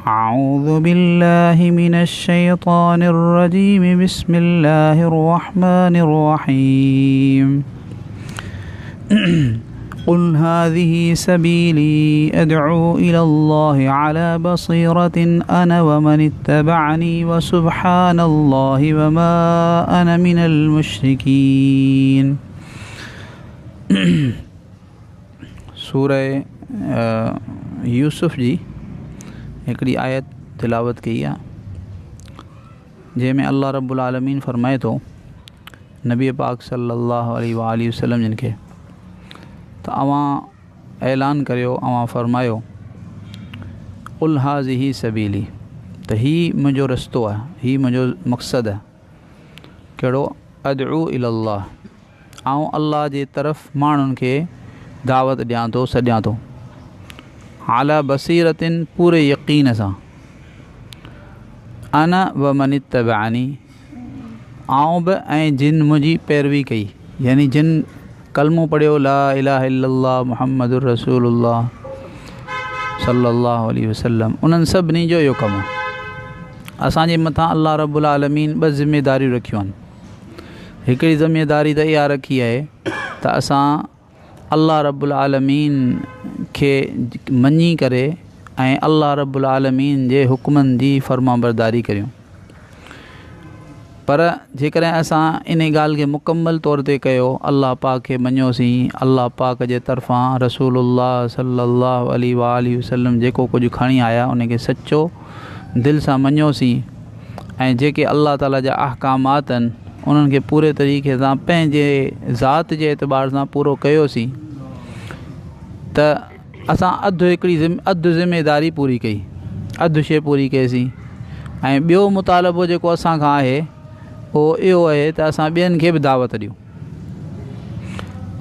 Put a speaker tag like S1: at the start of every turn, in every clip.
S1: أعوذ بالله من الشيطان الرجيم بسم الله الرحمن الرحيم قل هذه سبيلي أدعو إلى الله على بصيرة أنا ومن اتبعني وسبحان الله وما أنا من المشركين. سورة يوسف جي هڪڙي آيت تلاوت ڪئي آهي جنهن ۾ الله رب العالمين فرمائي ٿو نبي پاڪ صلي الله عليه وآله وسلم جن کي ته اوهان اعلان ڪريو، اوهان فرمايو، قل هذه سبيلي ته هي منهنجو رستو آهي، هي منهنجو مقصد آهي. ڪهڙو؟ ادعو الي الله آئون الله جي طرف ماڻهن کي دعوت ڏيان ٿو، سڏيان ٿو. علي بصيرة پوري يقين سان. انا ومن اتبعني آئون به ۽ جن منهنجي پيروي ڪئي يعني جن ڪلمو پڙهيو لا اله الا الله محمد رسول الله صلي الله عليه وسلم انهن سڀني جو اهو ڪم آهي. اسان جي مٿان الله رب العالمين ٻه ذميداريون رکيون آهن. هڪڙي ذميداري ته اها رکي آهي ته اسان الله رب العالمين کي مڃي ڪري ۽ الله رب العالمين جي حڪمن جي فرمانبرداري ڪريون. پر جيڪڏهن اسان ان ڳالهه کي مڪمل طور تي ڪيو، الله پاڪ کي مڃيوسين، الله پاڪ جي طرفان رسول الله صلي الله عليه واٰله وسلم جيڪو ڪجهه کڻي آيا ان کي سچو دل سان مڃيوسين ۽ جيڪي الله تعالي جا احڪامات آهن انهن کي پوري طريقي سان پنهنجي ذات جي اعتبار سان پورو ڪيوسين ته اسان اڌ هڪڙي اڌ ذميداري پوري ڪئي، اڌ شيء پوري ڪئيسين ۽ ٻيو مطالبو جيڪو اسان کان آهي اهو اهو آهي ته اسان ٻين کي به دعوت ڏيون.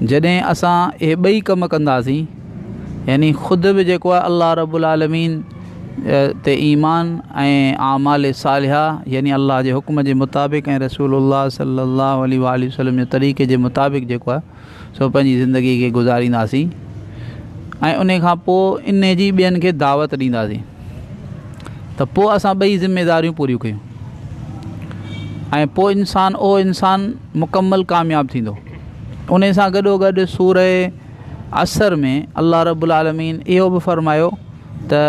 S1: جڏهن اسان اهي ٻئي ڪم ڪنداسين يعني خود به جيڪو آهي الله رب العالمين تي ايمان ۽ اعمال صالحه يعني الله جي حڪم جي مطابق ۽ رسول الله صلي الله عليه واٰله وسلم جي طريقي جي مطابق جيڪو آهي سو پنهنجي زندگي کي گذارينداسين ۽ ان کان پوء ان جي ٻين کي دعوت ڏينداسين ته پوء اسان ٻئي ذميداريون پوريون ڪيون ۽ پوء انسان اهو انسان مڪمل ڪامياب ٿيندو. ان سان گڏو گڏ سورة عصر ۾ الله رب العالمين اهو به فرمايو ته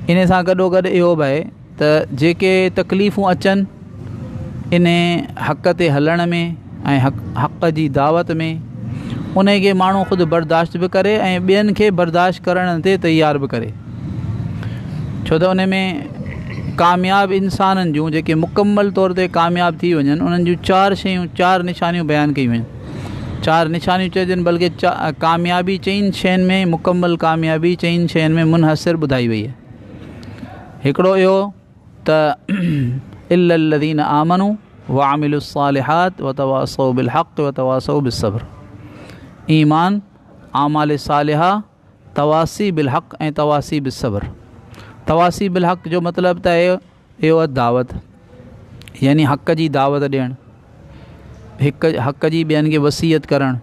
S1: ان سان گڏو گڏ اهو به آهي ته جيڪي تڪليفون اچن ان حق تي هلڻ ۾ ۽ حق جي دعوت ۾ ان کي ماڻهو خود برداشت به ڪري ۽ ٻين کي برداشت ڪرڻ تي تيار به ڪري ڇو ته ان ۾ ڪامياب انسانن جون جيڪي مڪمل طور تي ڪامياب ٿي وڃن انهن جون چار شيون چار نشانيون بيان ڪيون ويون چار نشانيون چئجن بلڪه ڪاميابي چئن شين ۾ مڪمل ڪاميابي چئن شين ۾ منحصر ٻڌائي وئي آهي. هڪڙو اهو ته الا الذين آمنوا وعملوا الصالحات وتواصوا بالحق وتواصوا بالصبر ايمان، اعمال صالحه، تواصي بالحق ۽ تواصي بالصبر. تواصي بالحق جو مطلب ته اهو آهي دعوت يعني حق جي دعوت ڏيڻ، هڪ حق جي ٻين کي وصيت ڪرڻ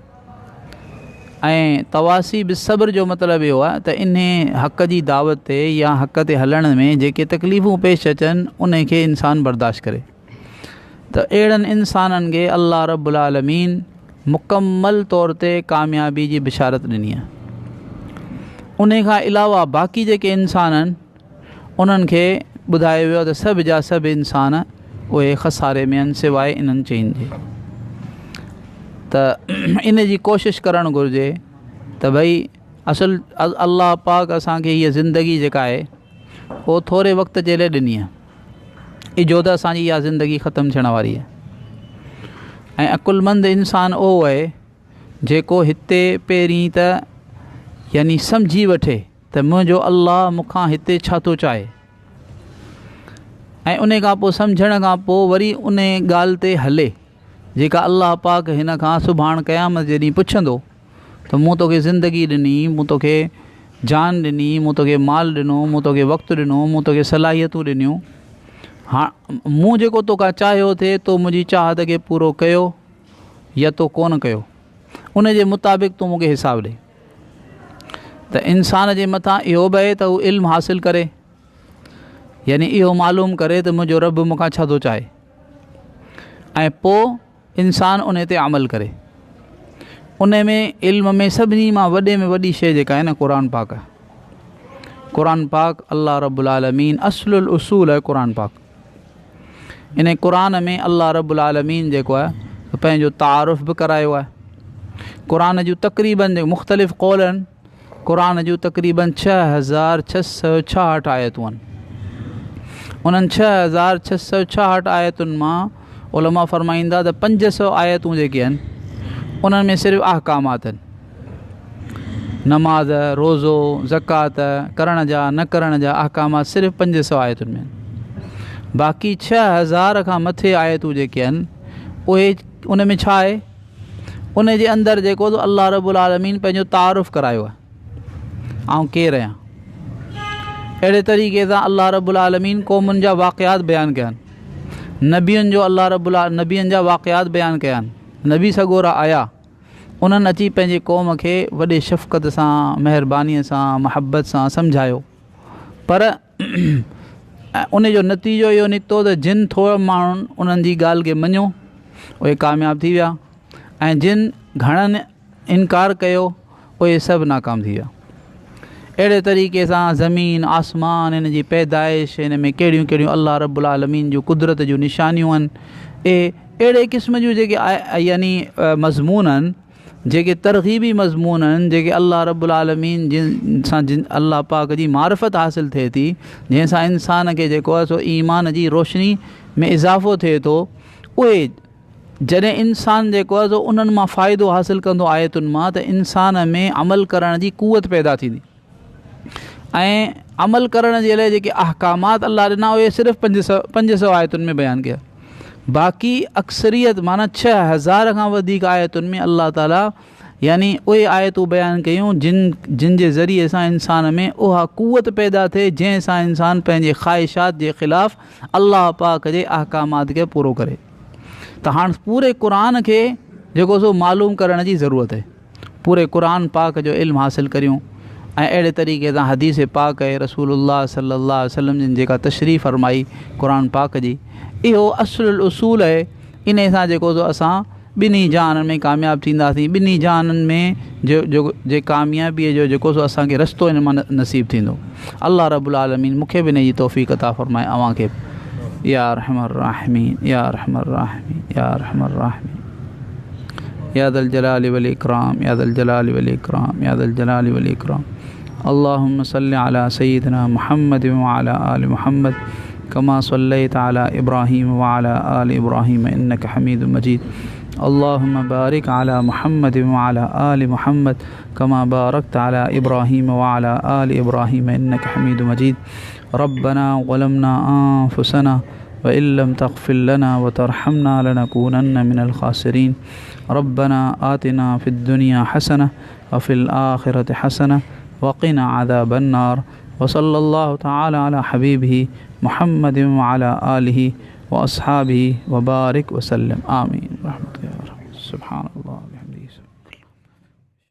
S1: ۽ تواصي بالصبر جو مطلب اهو آهي ته انهي حق جي دعوت تي يا حق تي هلڻ ۾ جيڪي تڪليفون پيش اچن انهي کي انسان برداشت ڪري ته اهڙن انسانن کي الله رب العالمين مڪمل طور تي ڪاميابي جي بشارت ڏني آهي. انهي کان علاوه باقي جيڪي انسان آهن انهن کي ٻڌايو ويو ته سڀ جا سڀ انسان اهي خساري ۾ آهن سواء انهن چئن جي ته ان جي ڪوشش ڪرڻ گهرجي ته ڀئي اصل الله پاڪ اسان کي هيء زندگي جيڪا آهي اهو ٿوري وقت جي لاء ڏني آهي اجهو ته اسان جي اها زندگي ختم ٿيڻ واري آهي ۽ عقلمند انسان اهو آهي جيڪو هتي پهرين ته يعني سمجهي وٺي ته منهنجو الله مون کان هتي ڇا ٿو چاهي ۽ ان کان پوء سمجهڻ کان پوء وري ان ڳالهه تي هلي جيڪا الله پاڪ هن کان سڀاڻ قيامت جي ڏينهن پڇندو ته مون توکي زندگي ڏني، مون توکي جان ڏني، مون توکي مال ڏنو، مون توکي وقت ڏنو، مون توکي صلاحيتون ڏنيون، هاڻ مون جيڪو توکان چاهيو ٿي تو منهنجي چاهت کي پورو ڪيو يا تو ڪونه ڪيو، ان جي مطابق تون مون کي حساب ڏي. ته انسان جي مٿان اهو به آهي ته هو علم حاصل ڪري. يعني اهو معلوم ڪري ته منهنجو رب مون کان ڇا ٿو چاهي ۽ پوء انسان ان تي عمل ڪري. ان ۾ علم ۾ سڀني مان وڏي ۾ وڏي شيء جيڪا آهي نه قرآن پاڪ آهي. قرآن پاڪ الله رب العالمين اصل الاصول آهي قرآن پاڪ. ان قرآن ۾ الله رب العالمين جيڪو آهي پنهنجو تعارف به ڪرايو آهي. قرآن جون تقريبن مختلف قول آهن قرآن جون تقريبن 6666 آيتون آهن. انهن 6666 آيتن مان علماء فرمائيندا ته 500 آيتون جيڪي آهن انهن ۾ صرف احڪامات آهن. نماز، روزو، زڪوات ڪرڻ جا نه ڪرڻ جا احڪامات صرف 500 آيتن ۾ آهن. باقي 6000 کان مٿي آيتون جيڪي آهن اهي ان ۾ ڇا آهي؟ ان جي اندر جيڪو سو الله رب العالمين پنهنجو تعارف ڪرايو آهي آئون ڪير آهيان اهڙي طريقي سان الله رب العالمين قومن جا واقعات بيان ڪيا آهن نبين جو الله رب نبين جا واقعات بيان ڪيا آهن نبي سڳورا آيا انهن اچي پنهنجي قوم کي وڏي شفقت سان مهرباني سان محبت سان سمجهايو پر ان جو نتيجو اهو نڪتو ته جن ٿورن ماڻهن انهن جي ڳالهه کي مڃيو اهي ڪامياب ٿي ويا ۽ جن گهڻن انڪار ڪيو اهي سڀ ناڪام ٿي ويا. اهڙي طريقي سان زمين آسمان ان جي پيدائش ان ۾ ڪهڙيون ڪهڙيون الله رب العالمين جون قدرت جون نشانيون آهن اهي اهڙي قسم جون جيڪي يعني مضمون آهن جيڪي ترغيبي مضمون آهن جيڪي الله رب العالمين جن سان جن الله پاڪ جي معرفت حاصل ٿئي ٿي جنهن سان انسان کي جيڪو آهي سو ايمان جي روشني ۾ اضافو ٿئي ٿو اهي جڏهن انسان جيڪو آهي سو انهن مان فائدو حاصل ڪندو آيتن مان ته انسان ۾ عمل ڪرڻ جي قوت پيدا ٿيندي ۽ عمل ڪرڻ جي لاء جيڪي احڪامات الله ڏنا اهي صرف 500 آيتن ۾ بيان ڪيا باقي اڪثريت معنيٰ 6000 کان وڌيڪ آيتن ۾ الله تعالي يعني اهي آيتون بيان ڪيون جن جن جي ذريعي سان انسان ۾ اها قوت پيدا ٿئي جنهن سان انسان پنهنجي خواهشات جي خلاف الله پاڪ جي احڪامات کي پورو ڪري ته هاڻ پوري قرآن کي جيڪو سو معلوم ڪرڻ جي ضرورت آهي پوري قرآن پاڪ جو علم حاصل ڪريون ۽ اهڙي طريقي سان حديث پاڪ ۽ رسول الله صلي الله عليه وسلم جن جيڪا تشريح فرمائي قرآن پاڪ جي اهو اصل الاصول آهي انهي سان جيڪو سو اسان ٻنهي جهانن ۾ ڪامياب ٿينداسين ٻنهي جهانن ۾ جو جو جي ڪاميابي جو جيڪو سو اسان کي رستو ان مان نصيب ٿيندو الله رب العالمين مونکي به ان جي توفيق عطا فرمائي اوهان کي يا ارحم الراحمين يا ارحم الراحمين يا ارحم الراحمين يا ذا الجلال والإكرام يا ذا الجلال والإكرام يا ذا الجلال والإكرام اللهم صل على سيدنا محمد وعلى آل محمد كما صليت على إبراهيم وعلى آل إبراهيم إنك حميد مجيد اللهم بارك على محمد وعلى آل محمد كما باركت على إبراهيم وعلى آل إبراهيم إنك حميد مجيد ربنا ظلمنا أنفسنا وإن لم تغفر لنا وترحمنا لنكونن من الخاسرين ربنا آتنا في الدنيا حسنة وفي الآخرة حسنة وقنا عذاب النار وصلى الله تعالى على حبيبه محمد وعلى آله وأصحابه وبارك وسلم آمين رحمة الله سبحان الله.